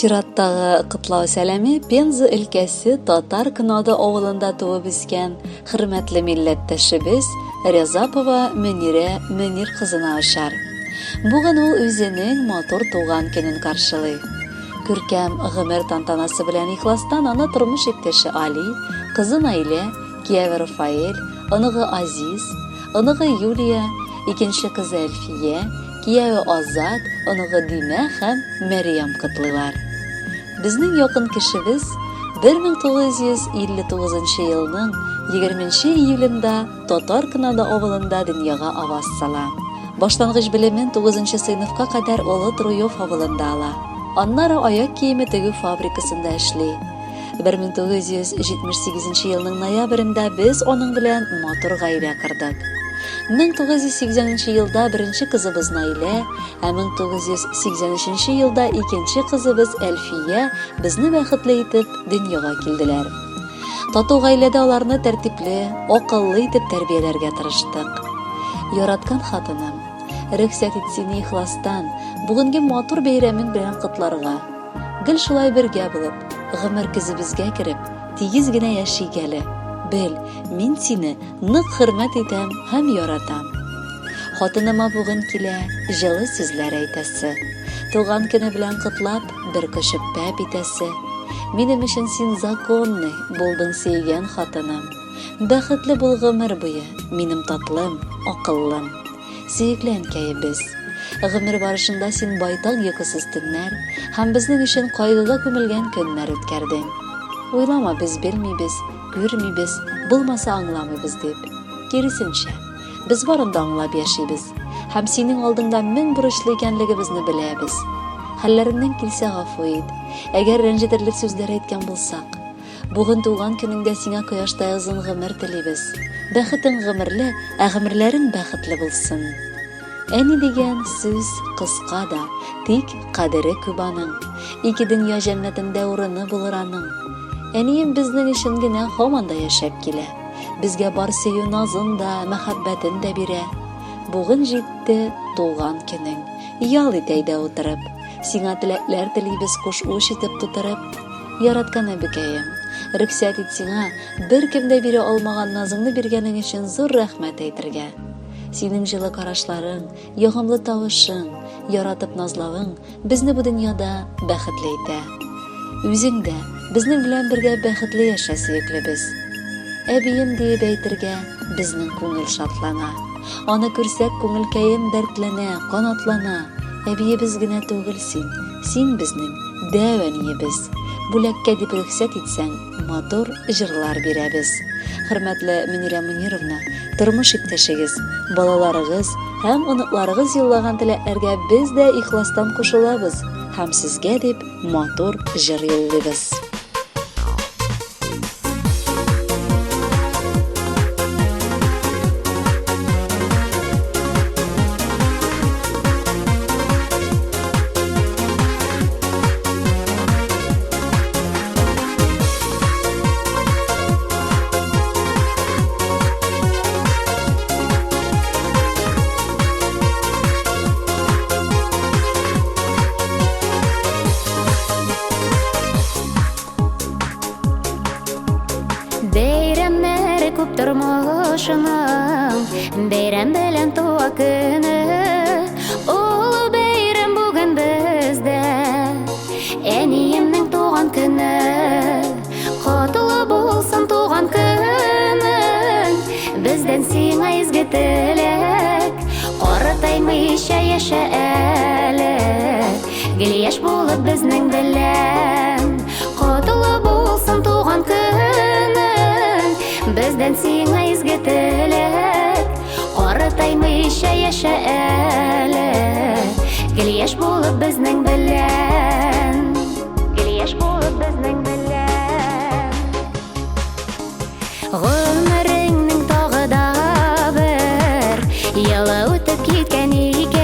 Чираттагы котлау сәламе Пенза өлкәсе Татар Кноды авылында туып үскән хөрмәтле милләттәшебез Рязапова Мөнирә Мөнир кызына очар. Бүген ул үзенең матур туган көнен каршылый. Күркәм гомер тантанасы белән ихластан аны тормыш иптәше Али, кызы Наилә, кияве Рафаэль, оныгы Азиз, оныгы Юлия, икенче кызы Әлфия, кияве Азат, оныгы Динә һәм Мәрьям котлыйлар. Безнең якын кешебез 1959 елның 20 июлендә Татар Кынады авылында дөньяга аваз сала. Башлангыч белемен 9 сыйныфка кадәр Олы Труев авылында ала. Аннары аяк киеме тегү фабрикасында эшли. 1978 елның ноябрендә без аның белән матур гаилә кордык. 1980 елда беренче кызыбыз Наилә, ә 1983 елда икенче кызыбыз Әлфия безне бәхетле итеп дөньяга килделәр. Тату гаиләдә аларны тәртипле, акыллы итеп тәрбияләргә тырыштык. Яраткан хатыным, рөхсәт ит сине ихластан бүгенге матур бәйрәмең белән котларга. Гел шулай бергә булып, гомер көзебезгә кереп, тигез генә яшик әле. Бел, мин сине нык хөрмәт итәм һәм яратам. Хатыныма бүген килә җылы сүзләр әйтәсе. Туган көне белән котлап, бер кочып пәп итәсе. Минем өчен син законный, булдың сөйгән хатыным. Бәхетле бул гомер буе, минем татлым, акыллым. Сөекле әнкәебез! Гомер барышында син байтак йокысыз төннәр һәм безнең өчен кайгыга күмелгән көннәр үткәрдең. Уйлама, без белмибез, күрмибез, булмаса аңламыйбыз дип. Киресенчә, без барын да аңлап яшибез һәм синең алдыңда мең бурычлы икәнлегебезне беләбез. Хәлләреңнән килсә гафу ит, әгәр рәнҗетерлек сүзләр әйткән булсак. Бүген туган көнеңдә сиңа кояштай озын гомер телибез. Бәхетең гомерле, ә гомерләрең бәхетле булсын. Әни дигән сүз кыска да, тик кадере күп аның. Ике дөнья җәннәтендә урыны булыр аның. Әнием безнең өчен генә һаман да яшәп килә. Безгә бар сөю назын да, мәхәббәтен дә бирә. Бүген җитте туган көнең. Ял ит әйдә утырып. Сиңа теләкләр телибез куш уч итеп тутырып. Яраткан әбекәем, рөхсәт ит сиңа беркем дә бирә алмаган назыңны биргәнең өчен зур рәхмәт әйтергә. Синең җылы карашларың, ягымлы тавышың, яратып назлавың безне бу дөньяда бәхетле итә. Үзең дә безнең белән бергә бәхетле яшә, сөеклебез. Әбием диеп әйтергә безнең күңел шатлана. Аны күрсәк, күңелкәем дәртләнә, канатлана. Әбиебез генә түгел син, син безнең дәү әниебез. Бүләккә дип рөхсәт итсәң, матур җырлар бирәбез. Хөрмәтле Мөнирә Мөнировна, тормыш иптәшегез, балаларыгыз һәм оныкларыгыз юллаган теләкләргә без дә ихластан кушылабыз һәм сезгә дип матур җыр юллыйбыз. Бәйрәмнәре күп тормышының, Бәйрәм белән туа көне. Олы бәйрәм бүген бездә, Әниемнең туган көне. Котлы булсын туган көнең, Бездән сиңа изге теләк. Картаймыйча яшә әле. Гел яшь булып безнең белән Котлы булсын туган көнең Бездән сиңа изге теләк Картаймыйча яшә әле Гел яшь булып безнең белән Гел яшь булып безнең белән Гомереңнең тагы да бер Елы үтеп киткән икән.